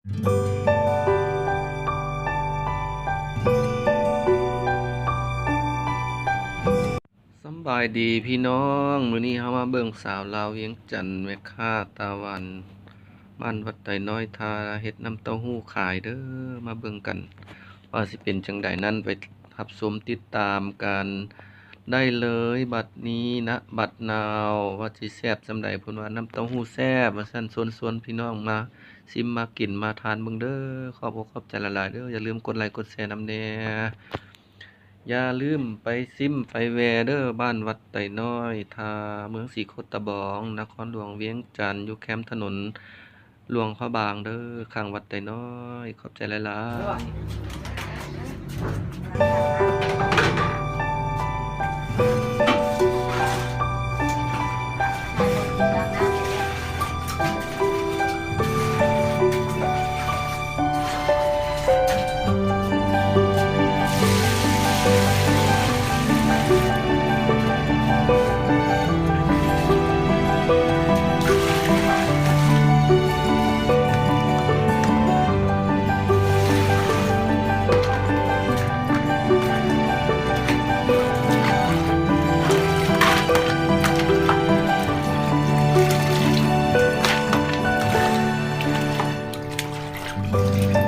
ສຳບາຍດີພີ່ນ້ອງ, ມື້ນີ້ເຮົາມາເບິ່ງສາວລາວວຽງຈັນ ແມ່ຄ້າຕາຫວານ ບ້ານວັດໄຕນ້ອຍ ທ່າເຮັດນ້ຳເຕົ້າຫູ້ຂາຍເດີ້. ມາເບິ່ງກັນວ່າຊິເປັນຈັ່ງໃດນັ້ນ, ໄປຮັບຊົມຕິດຕາມກັນໄດ້ເລີຍ. ບັດນີ້ນະ ບັດນາວ ວ່າຊິແຊບສ່ຳໃດ, ເພິ່ນວ່ານ້ຳເຕົ້າຫູ້ແຊບວ່າຊັ້ນ. ຊວນ ຊວນພີ່ນ້ອງມາຊິມມາກິນມາທານເບິ່ງເດີ້. ຂອບອົກຂອບໃຈຫຼາຍໆເດີ້. ຢ່າລືມກົດໄລກົດແຊນຳແດ່. ຢ່າລືມໄປຊິມໄປແວ່ເດີ້ ບ້ານວັດໄຕນ້ອຍ ທ່າເມືອງສີໂຄດຕະບອງ ນະຄອນຫຼວງວຽງຈັນ ຢູ່ແຄມຖະໜົນຫຼວງພະບາງເດີ້ ຂ້າງວັດໄຕນ້ອຍ. ຂອບໃຈຫຼາຍໆ.